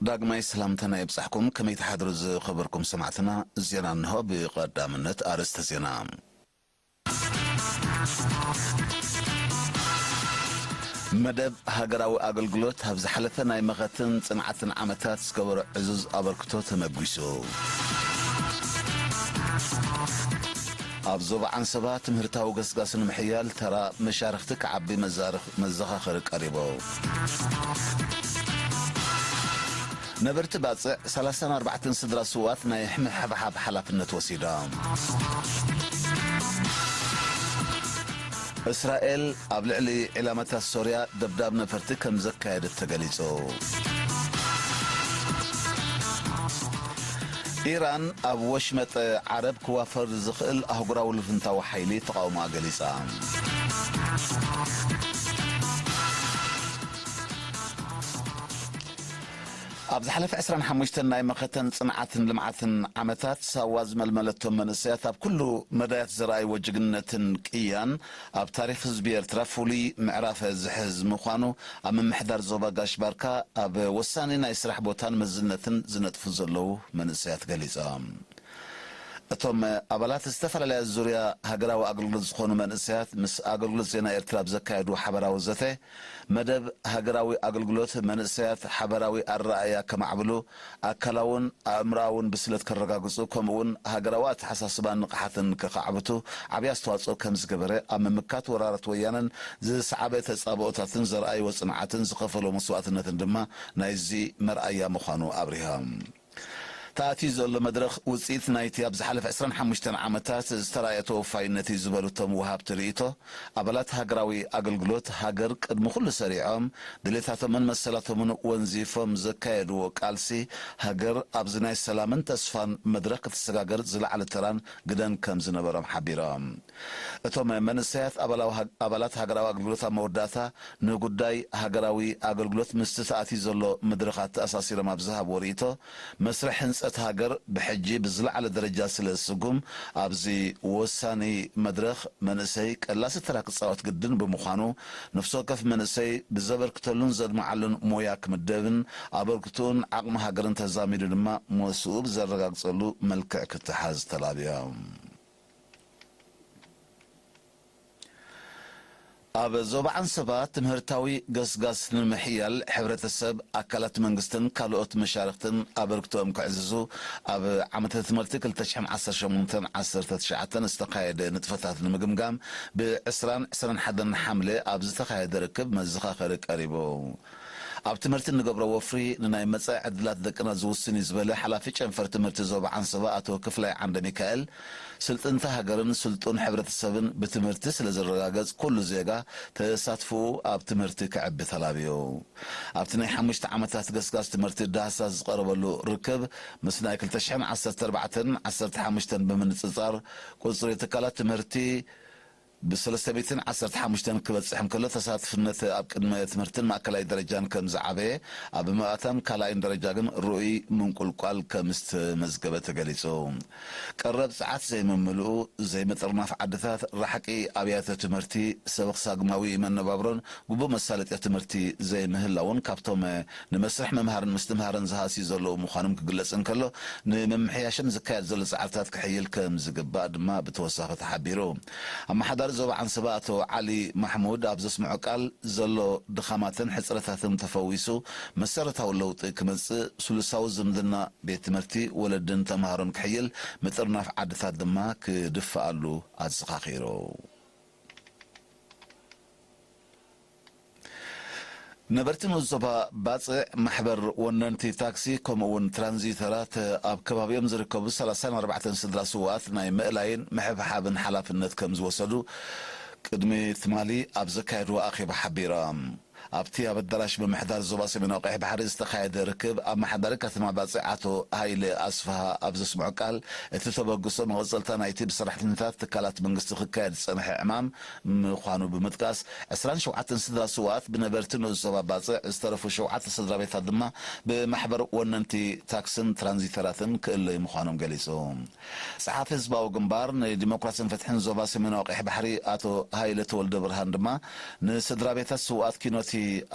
ዳግማይ ሰላምታና ይብጻሕኩም። ከመይ ትሓድሩ ዝኸበርኩም ሰማዕትና? ዜና እንሆ። ብቐዳምነት ኣርእስተ ዜና። መደብ ሃገራዊ ኣገልግሎት ኣብ ዝሓለፈ ናይ መኸትን ጽንዓትን ዓመታት ዝገበሮ ዕዙዝ ኣበርክቶ ተመጒሱ። ኣብ ዞባ ዓንሰባ ትምህርታዊ ገስጋስ ንምሕያል ተራ መሻርኽቲ ክዓቢ መዛርኽ-፣ መዘኻኸሪ ቀሪቡ። ነበርቲ ባጽዕ ሰላሳን ኣርባዕተን ስድራ ስውኣት ናይ ምሕብሓብ ሓላፍነት ወሲዶም። እስራኤል ኣብ ልዕሊ ዒላማታት ሶርያ ደብዳብ ነፈርቲ ከም ዘካየደት ተገሊጹ። ኢራን ኣብ ወሽመጥ ዓረብ ክዋፈር ዝኽእል ኣህጉራዊ ልፍንታዊ ሓይሊ ተቓውሞኣ ገሊጻ። ኣብ ዝሓለፈ ዕስራን ሓሙሽተን ናይ መኸተን ጽንዓትን ልምዓትን ዓመታት፣ ሳዋ ዝመልመለቶም መንእሰያት ኣብ ኩሉ መዳያት ዘርኣይዎ ጅግንነትን ቅያን ኣብ ታሪኽ ህዝቢ ኤርትራ ፍሉይ ምዕራፍ ዝሕዝ ምዃኑ ኣብ ምምሕዳር ዞባ ጋሽ ባርካ ኣብ ወሳኒ ናይ ስራሕ ቦታን መዝነትን ዝነጥፉ ዘለዉ መንእሰያት ገሊጾም። እቶም ኣባላት ዝተፈላለያ ዙርያ ሃገራዊ ኣገልግሎት ዝኾኑ መንእሰያት ምስ ኣገልግሎት ዜና ኤርትራ ኣብ ዘካየዱ ሓበራዊ ዘተ፣ መደብ ሃገራዊ ኣገልግሎት መንእሰያት ሓበራዊ ኣረኣእያ ከማዕብሉ፣ ኣካላውን ኣእምሮኣውን ብስለት ከረጋግጹ፣ ከምኡውን ሃገራዊ ኣተሓሳስባን ንቕሓትን ከኻዕብቱ ዓብዪ ኣስተዋጽኦ ከም ዝገበረ፣ ኣብ ምምካት ወራራት ወያነን ዝሰዓበ ተጻብኦታትን ዘርኣይዎ ጽንዓትን ዝኸፈሎ መስዋእትነትን ድማ ናይዚ መርኣያ ምዃኑ ኣብሪሆም። ተኣትዩ ዘሎ መድረኽ ውጽኢት ናይቲ ኣብ ዝሓለፈ ዕስራን ሓሙሽተን ዓመታት ዝተራእየ ተወፋይነት እዩ ዝበሉ እቶም ወሃብቲ ርእይቶ፣ ኣባላት ሃገራዊ ኣገልግሎት ሃገር ቅድሚ ኩሉ ሰሪዖም፣ ድሌታቶምን መሰላቶምን ወንዚፎም ዘካየድዎ ቃልሲ፣ ሃገር ኣብዚ ናይ ሰላምን ተስፋን መድረኽ ክትሰጋገር ዝለዓለ ተራን ግደን ከም ዝነበሮም ሓቢሮም። እቶም መንእሰያት ኣባላዊ ሃግ-፣ ኣባላት ሃገራዊ ኣገልግሎት ኣብ መወዳእታ ንጉዳይ ሃገራዊ ኣገልግሎት ምስቲ ተኣትዩ ዘሎ መድረኻት ተኣሳሲሮም ኣብ ዝሃብዎ ርእይቶ፣ መስርሕ ህንጸት ሃገር ብሕጂ ብዝለዓለ ደረጃ ስለ ዝስጉም፣ ኣብዚ ወሳኒ መድረኽ መንእሰይ ቀላሲ ተራ ክጻወት ግድን ብምዃኑ፣ ነፍሲ ወከፍ መንእሰይ ብዘበርክተሉን ዘድምዓሉን ሞያ ክምደብን ኣበርክትኡን ዓቕሚ ሃገርን ተዛሚዱ ድማ ሞስኡ ብዘረጋግጸሉ መልክዕ ክተሓዝ ተላብዮም። ኣብ ዞባ ዓንሰባ ትምህርታዊ ገስጋስ ንምሕያል ሕብረተሰብ፣ ኣካላት መንግስትን ካልኦት መሻርኽትን ኣበርክቶኦም ከዕዝዙ ኣብ ዓመተ ትምህርቲ ክልተ ሽሕን ዓሰርተ ሸሞንተን ዓሰርተ ትሽዓተን ዝተኻየደ ንጥፈታት ንምግምጋም ብዕስራን ዕስራን ሓደን ሓምለ ኣብ ዝተኻየደ ርክብ መዘኻኸሪ ቀሪቡ። ኣብ ትምህርቲ እንገብሮ ወፍሪ ንናይ መጻኢ ዕድላት ደቅና ዝውስን እዩ ዝበለ ሓላፊ ጨንፈር ትምህርቲ ዞባ ዓንሰባ ኣቶ ክፍላይ ዓንደ ሚካኤል፣ ስልጥንቲ ሃገርን ስልጡን ሕብረተሰብን ብትምህርቲ ስለ ዝረጋገጽ፣ ኩሉ ዜጋ ተሳትፎኡ ኣብ ትምህርቲ ከዕቢ ተላብዩ። ኣብቲ ናይ ሓሙሽተ ዓመታት ገስጋስ ትምህርቲ ዳህሳስ ዝቐረበሉ ርክብ፣ ምስ ናይ ክልተ ሽሕን ዓሰርተ ኣርባዕተን ዓሰርተ ሓሙሽተን ብምንጽጻር፣ ቁጽሪ ትካላት ትምህርቲ ብሰለስተ ሚእትን ዓሰርተ ሓሙሽተን ክበጽሕ እንከሎ፣ ተሳትፍነት ኣብ ቅድመ ትምህርትን ማእከላይ ደረጃን ከም ዝዓበየ፣ ኣብ መባእታን ካልኣይን ደረጃ ግን ርኡይ ምንቁልቋል ከም ዝተመዝገበ ተገሊጹ። ቀረብ ጸዓት ዘይምምልኡ፣ ዘይምጥርናፍ ዓድታት፣ ራሕቂ ኣብያተ ትምህርቲ፣ ሰበኽ ሳግማዊ መነባብሮን ግቡእ መሳለጥያ ትምህርቲ ዘይምህላውን ካብቶም ንመስርሕ ምምሃርን ምስትምሃርን ዝሃስዩ ዘለዉ ምዃኖም ክግለጽ እንከሎ፣ ንምምሕያሽም ዝካየድ ዘሎ ጻዕርታት ክሕይል ከም ዝግባእ ድማ ብተወሳኺ ተሓቢሩ። ኣመሓዳሪ ዞባ ዓንሰባ ኣቶ ዓሊ ማሕሙድ ኣብ ዘስምዖ ቃል፣ ዘሎ ድኻማትን ሕጽረታትን ተፈዊሱ መሰረታዊ ለውጢ ክመጽእ፣ ስሉሳዊ ዝምድና ቤት ትምህርቲ፣ ወለድን ተምሃሮን ክሕይል፣ ምጥርናፍ ዓድታት ድማ ክድፍኣሉ ኣዘኻኺሩ። ነበርቲ ንኡስ ዞባ ባጽዕ፣ ማሕበር ወነንቲ ታክሲ፣ ከምኡ እውን ትራንዚተራት ኣብ ከባቢኦም ዝርከቡ ሰላሳን ኣርባዕተን ስድራ ስውኣት ናይ ምእላይን ምሕብሓብን ሓላፍነት ከም ዝወሰዱ ቅድሚ ትማሊ ኣብ ዘካየድዎ ኣኼባ ሓቢሮም። ኣብቲ ኣብ ኣዳራሽ ምምሕዳር ዞባ ሰሜናዊ ቀይሕ ባሕሪ ዝተኻየደ ርክብ፣ ኣመሓዳሪ ከተማ ባጽዕ ኣቶ ሃይለ ኣስፍሃ ኣብ ዘስምዖ ቃል፣ እቲ ተበግሶ መቐጸልታ ናይቲ ብሰራሕተኛታት ትካላት መንግስቲ ክካየድ ዝጸንሐ ዕማም ምዃኑ ብምጥቃስ፣ ዕስራን ሸውዓተን ስድራ ስውኣት ብነበርቲ ንኡስ ዞባ ባጽዕ፣ ዝተረፉ ሸውዓተ ስድራ ቤታት ድማ ብማሕበር ወነንቲ ታክስን ትራንዚተራትን ክእለዩ ምዃኖም ገሊጹ። ጸሓፊ ህዝባዊ ግንባር ንዲሞክራስን ፍትሕን ዞባ ሰሜናዊ ቀይሕ ባሕሪ ኣቶ ሃይለ ተወልደ ብርሃን ድማ፣ ንስድራ ቤታት ስውኣት ኪኖቲ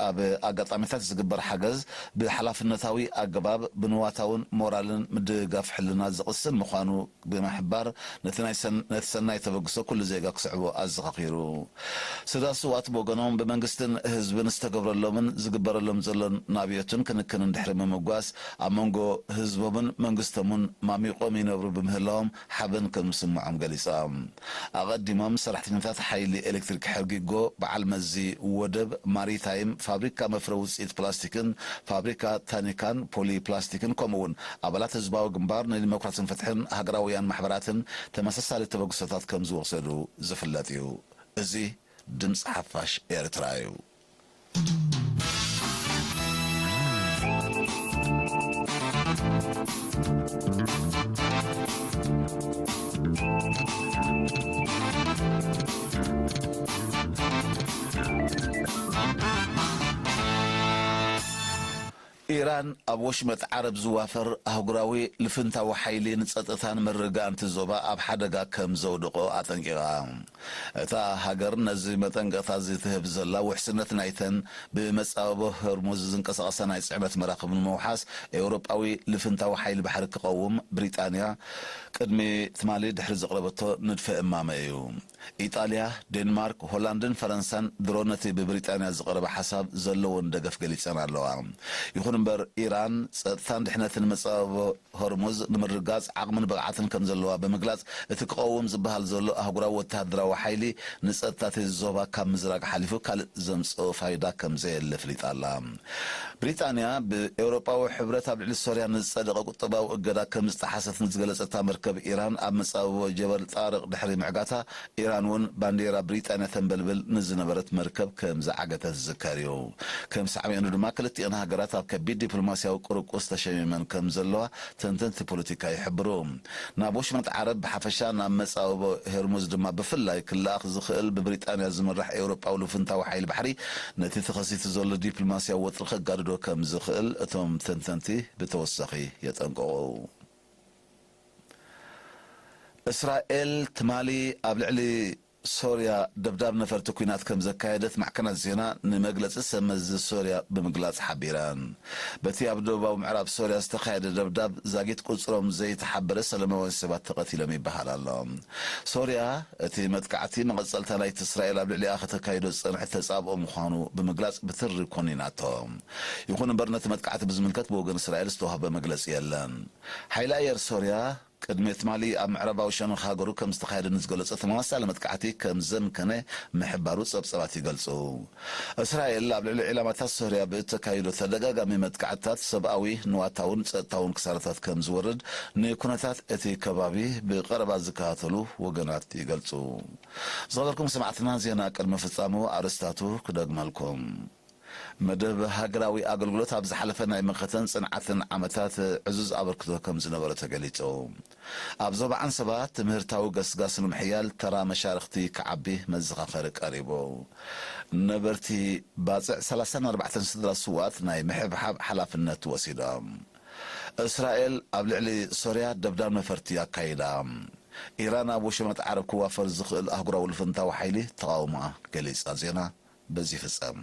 ኣብ ኣጋጣሚታት ዝግበር ሓገዝ ብሓላፍነታዊ ኣገባብ ብንዋታውን ሞራልን ምድጋፍ ሕልና ዝቕስን ምዃኑ ብምሕባር፣ ነቲ ናይ ሰን-፣ ነቲ ሰናይ ተበግሶ ኩሉ ዜጋ ክስዕቦ ኣዘኻኺሩ። ስዳ ስዋት ብወገኖም ብመንግስትን ህዝብን ዝተገብረሎምን ዝግበረሎም ዘሎን ናብዮትን ክንክንን ድሕሪ ምምጓስ፣ ኣብ መንጎ ህዝቦምን መንግስቶምን ማሚቖም ይነብሩ ብምህላዎም ሓበን ከም ዝስምዖም ገሊጾም። ኣቐዲሞም ሰራሕተኛታት ሓይሊ ኤሌክትሪክ ሕርጊጎ፣ በዓል መዚ ወደብ፣ ማሪታይም፣ ፋብሪካ መፍረ ውፅኢት ፕላስቲክን ፋብሪካ ታኒካን ፖሊ ፕላስቲክን ከምኡ እውን ኣባላት ህዝባዊ ግንባር ንዲሞክራሲን ፍትሕን ሃገራውያን ማሕበራትን ተመሳሳሊ ተበግሶታት ከም ዝወሰዱ ዝፍለጥ እዩ። እዚ ድምፂ ሓፋሽ ኤርትራ እዩ። ኢራን ኣብ ወሽመጥ ዓረብ ዝዋፈር ኣህጉራዊ ልፍንታዊ ሓይሊ ንጸጥታን ምርግጋእን እቲ ዞባ ኣብ ሓደጋ ከም ዘውድቖ ኣጠንቂቓ። እታ ሃገር ነዚ መጠንቀቕታ እዚ ትህብ ዘላ፣ ውሕስነት ናይተን ብመጻብቦ ሆርሙዝ ዝንቀሳቐሳ ናይ ጽዕነት መራኽብ ንምውሓስ ኤውሮጳዊ ልፍንታዊ ሓይሊ ባሕሪ ክቐውም ብሪጣንያ ቅድሚ ትማሊ ድሕሪ ዘቕረበቶ ንድፈ እማመ እዩ። ኢጣልያ፣ ዴንማርክ፣ ሆላንድን ፈረንሳን ድሮ ነቲ ብብሪጣንያ ዝቐረበ ሓሳብ ዘለወን ደገፍ ገሊጸን ኣለዋ። ይኹን እምበር፣ ኢራን ጸጥታን ድሕነትን መጻብቦ ሆርሙዝ ንምርግጋጽ ዓቕምን ብቕዓትን ከም ዘለዋ ብምግላጽ፣ እቲ ክቐውም ዝበሃል ዘሎ ኣህጉራዊ ወተሃደራዊ ሓይሊ ንጸጥታ እቲ ዞባ ካብ ምዝራግ ሓሊፉ ካልእ ዘምጽኦ ፋይዳ ከም ዘየለ ኣፍሊጣ ኣላ። ብሪጣንያ፣ ብኤውሮጳዊ ሕብረት ኣብ ልዕሊ ሶርያ ንዝጸደቐ ቁጠባዊ እገዳ ከም ዝጠሓሰት ንዝገለጸታ መርከብ ኢራን ኣብ መጻብቦ ጀበል ጣርቕ ድሕሪ ምዕጋታ፣ ኢራን እውን ባንዴራ ብሪጣንያ ተንበልብል ንዝነበረት መርከብ ከም ዝዓገተት ዝዝከር እዩ። ከም ሳዕቤኑ ድማ ክልቲኤን ሃገራት ኣብ ከቢድ ዲፕሎማስያዊ ቁርቁስ ተሸሚመን ከም ዘለዋ ተንተንቲ ፖለቲካ ይሕብሩ። ናብ ወሽመጥ ዓረብ ብሓፈሻ፣ ናብ መጻብቦ ሄርሙዝ ድማ ብፍላይ ክለኣኽ ዝኽእል ብብሪጣንያ ዝምራሕ ኤውሮጳዊ ልፍንታዊ ሓይሊ ባሕሪ ነቲ ተኸሲቱ ዘሎ ዲፕሎማስያዊ ወጥሪ ከጋድዶ ከም ዝኽእል እቶም ተንተንቲ ብተወሳኺ የጠንቅቑ። እስራኤል ትማሊ ኣብ ልዕሊ ሶርያ ደብዳብ ነፈርቲ ኲናት ከም ዘካየደት ማዕከናት ዜና ንመግለጺ ሰብ መዚ ሶርያ ብምግላጽ ሓቢረን። በቲ ኣብ ደቡባዊ ምዕራብ ሶርያ ዝተኻየደ ደብዳብ ዛጊት ቁጽሮም ዘይተሓበረ ሰላማውያን ሰባት ተቐቲሎም ይበሃል ኣሎ። ሶርያ እቲ መጥቃዕቲ መቐጸልታ ናይቲ እስራኤል ኣብ ልዕሊኣ ከተካይዶ ዝጸንሐት ተጻብኦ ምዃኑ ብምግላጽ ብትሪ ኮኒናቶ። ይኹን እምበር ነቲ መጥቃዕቲ ብዝምልከት ብወገን እስራኤል ዝተዋህበ መግለጺ የለን። ሓይሊ ኣየር ሶርያ ቅድሚ ትማሊ ኣብ ምዕራባዊ ሸነኽ ሃገሩ ከም ዝተኻየደ ንዝገለጸ ተመሳሳሊ መጥቃዕቲ ከም ዘምከነ ምሕባሩ ጸብጸባት ይገልጹ። እስራኤል ኣብ ልዕሊ ዒላማታት ሶርያ ብእተካይዶ ተደጋጋሚ መጥቃዕትታት ሰብኣዊ፣ ንዋታውን ጸጥታውን ክሳራታት ከም ዝወርድ ንኩነታት እቲ ከባቢ ብቐረባ ዝከታተሉ ወገናት ይገልጹ። ዝኸበርኩም ሰማዕትና፣ ዜና ቅድሚ ፍጻሙ ኣርእስታቱ ክደግመልኩም። መደብ ሃገራዊ ኣገልግሎት ኣብ ዝሓለፈ ናይ መኸተን ጽንዓትን ዓመታት ዕዙዝ ኣበርክቶ ከም ዝነበሮ ተገሊጹ። ኣብ ዞባ ዓንሰባ ትምህርታዊ ገስጋስ ንምሕያል ተራ መሻርኽቲ ክዓቢ መዘኻኸሪ ቀሪቡ። ነበርቲ ባጽዕ ሰላሳን ኣርባዕተን ስድራ ስውኣት ናይ ምሕብሓብ ሓላፍነት ወሲዶም። እስራኤል ኣብ ልዕሊ ሶርያ ደብዳብ ነፈርቲ ኣካይዳ። ኢራን ኣብ ወሸመጥ ዓረብ ክዋፈር ዝኽእል ኣህጉራዊ ልፍንታዊ ሓይሊ ተቓውሞኣ ገሊጻ። ዜና በዚ ይፍጸም።